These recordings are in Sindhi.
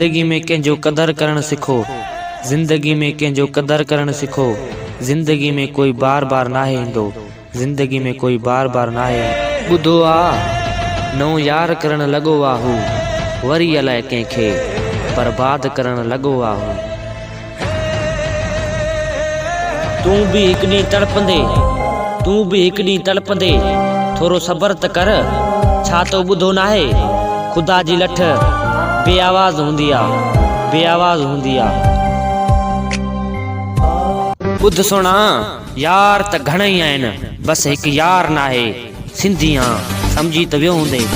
زندگي ۾ ڪنهن جو قدر ڪرڻ سکو زندگي ۾ ڪنهن جو قدر ڪرڻ سکو زندگي ۾ ڪوئي بار بار ناهي ايندو زندگي ۾ ڪوئي بار بار ناهي ايندو. ٻڌو آ نئون يار ڪرڻ لڳو آ هو وري الائي ڪنهن کي برباد ڪرڻ لڳو آ هو. تون به هڪ ڏينهن تڙپندي تون به هڪ ڏينهن تڙپندي ٿورو صبر ته ڪر ڇا تو ٻڌو ناهي خدا جي لٺ بي آواز هوندي آ بي آواز هوندي آ. ٻڌ سهڻا يار ته گهڻئي آهن بس هڪ يار ناهي سنڌي آن سمجهي ته ويو هوندين.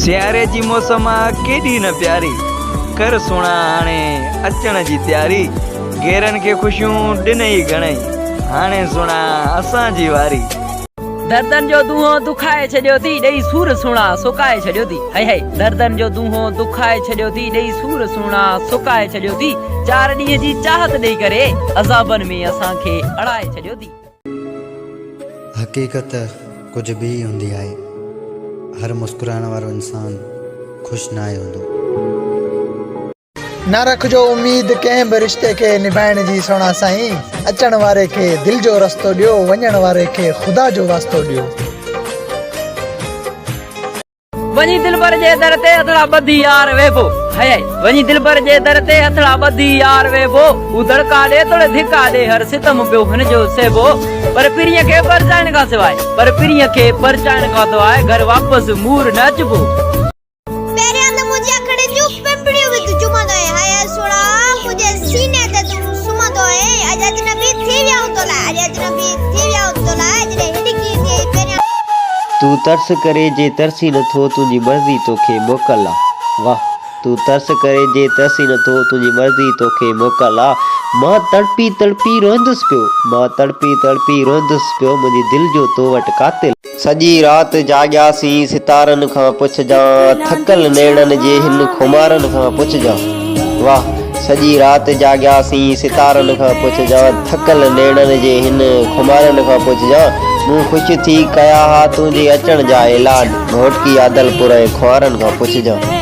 سياري جي موسم آ ڪيڏي نه پياري ڪر سهڻا هاڻي اچڻ جي تياري غيرن کي خوشيون ڏنئي گهڻئي هاڻي سهڻا اسان جي واري. دردن جو دونهون دکائي ڇڏيو ٿي ڏئي سور سهڻا سڪائي ڇڏيو ٿي هئي هئي دردن جو دونهون دکائي ڇڏيو ٿي ڏئي سور سهڻا سڪائي ڇڏيو ٿي چار ڏينهن جي چاهت ڏئي ڪري عذابن ۾ اسان کي اڙائي ڇڏيو ٿي. حقيقت ڪجهه ٻي ئي هوندي آهي. هر مسڪرائڻ وارو انسان خوش ناهي هوندو. نه رکجو اميد ڪنهن به رشتي کي نڀائڻ جي سهڻا سائين اچڻ واري کي دل جو رستو ڏيو وڃڻ واري کي خدا جو واسطو ڏيو. وڃي دلبر جي در تي هٿڙا ٻڌي يار ويهبو هئي هئي وڃي دلبر جي در تي هٿڙا ٻڌي يار ويهبو هو دڙڪا ڏي توڙي ڌڪا ڏي هر ستم پيو هن جو سهبو پر پرينء کي پرچائڻ کان سواء پر پرينء کي پرچائڻ کان سواء گهر واپس مور نه اچبو. پهريان ته منهنجي اکڙين جون پنبڻيون به تون چمندو هئين هاء هاء سهڻا منهنجي سيني تي تون سمهندو هئين اڄ اجنبي ٿي ويا آهيون تو لاء اڄ اجنبي ٿي ويا آهيون تو لاء جڏهن هڏڪي ايندي هئي پهريان. تون ترس ڪري جي ترسين نٿو تنهنجي مرضي توکي موڪل آ واه تون ترس ڪري جي ترسين نٿو تنهنجي مرضي توکي موڪل آ مان تڙپي تڙپي روئندس پيو مان تڙپي تڙپي روئندس پيو منهنجي دل جو تو وٽ قاتل سڄي رات جاڳياسين ستارن کان پڇجان ٿڪل نيڻن جي هن خمارن کان پڇجان واه سڄي رات جاڳياسين ستارن کان پڇجان ٿڪل نيڻن جي هن خمارن کان پڇجان مون خوش ٿي ڪيا ها تنهنجي اچڻ جا اعلان گهوٽڪي عادلپور ۽ خوارن کان پڇجان.